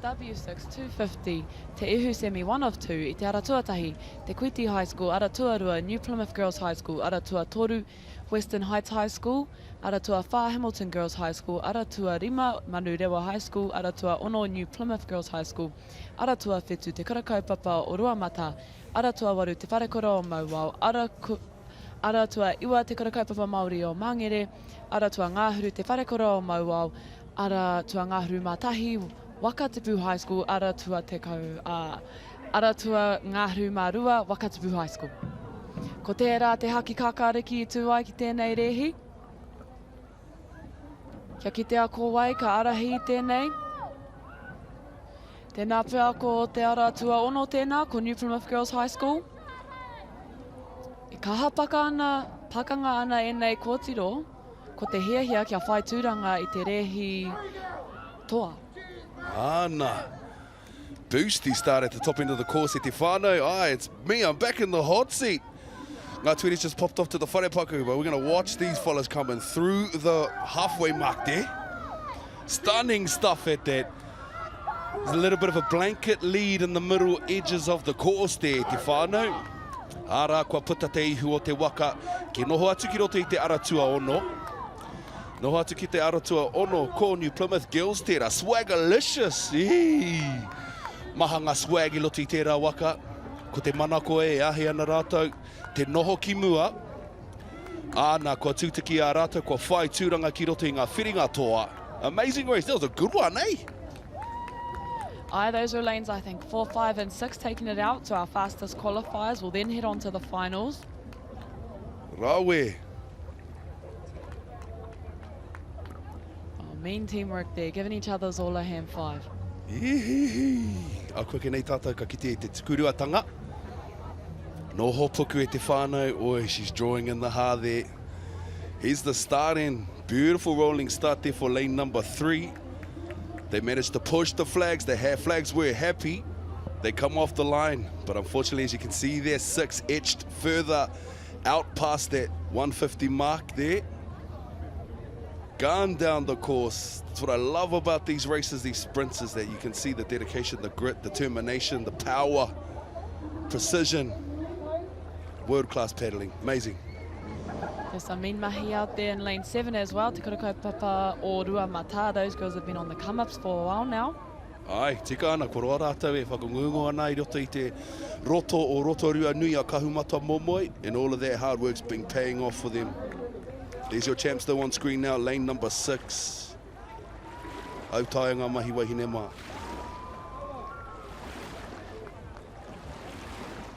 W6 250, Te Ihu Semi 1 of 2 i te ara tuatahi, Te Kuiti High School, ara tuarua, New Plymouth Girls High School, ara tuatoru, Western Heights High School, ara tuawhā, Hamilton Girls High School, ara tuarima, Manurewa High School, ara tuaono, New Plymouth Girls High School, ara tuawhitu, Te Kura Kaupapa o Ruamata, ara tuawaru, Te Wharekura o Mauao, ara Ara tuaiwa, Te Kura Kaupapa Māori o Māngere, Ara tuangahuru, Te Wharekura o Mauao, Ara tuangahuru mā tahi, Wakatipu High School, Ara tuatekau, ā, Ara tuangahuru mā rua, Wakatipu High School. Ko tērā te haki kākāriki i tū ai ki tēnei rēhi. Kia kitea ko wai ka ārahi i tēnei. Tēnā pea ko te ara tuaono tēnā, ko New Plymouth Girls High School. E kaha paka ana, pakanga ana ēnei kōtiro, ko te hiahia kia whai tūranga i te rēhi toa. Ana. Boosty start at the top end of the course e te whānau. Ah, it's me, I'm back in the hot seat. Ngā Tweeties just popped off to the wharepaku, but we're going to watch these fellas coming through the halfway mark there. Stunning stuff at that. There's a little bit of a blanket lead in the middle edges of the course there, te whānau. Arā, kua puta te ihu o te waka, ki noho atu ki roto i te ara tuaono. Noho atu ki te ara tuaono, ko New Plymouth Girls tērā. Swagalicious! Ii! Maha ngā swag i roto i tērā waka. Ko te manako e ahi ana rātou te noho ki mua. Āna, kua tūtaki a rātou, kua whai tūranga ki roto i ngā whiringa toa. Amazing race, that was a good one, eh? Aye, those are lanes, I think, 4, 5 and 6 taking it out to our fastest qualifiers. We'll then head on to the finals. Rawe. Oh, mean teamwork there, giving each other's all a hand five. Ihihi. A koe nei tātou ka kite i te tukuruatanga. Noho puku e te whānau. Oi, she's drawing in the ha there. Here's the start in. Beautiful rolling start there for lane number three. They managed to push the flags. The flags were happy. They come off the line, but unfortunately, as you can see there, six etched further out past that 150 mark there. Gone down the course. That's what I love about these races, these sprints, is that you can see the dedication, the grit, determination, the power, precision, world-class paddling. Amazing. There's some mean mahi out there in lane 7 as well. Te Kura Kaupapa o Ruamata. Those girls have been on the come-ups for a while now. Ai, tika ana, kua roa rātou e whakangungu ana i roto i te roto o Rotorua nui a Kahumatamomoe, and all of that hard work's been paying off for them. There's your champs though on screen now, lane number 6. Autaia ngā mahi wahine mā.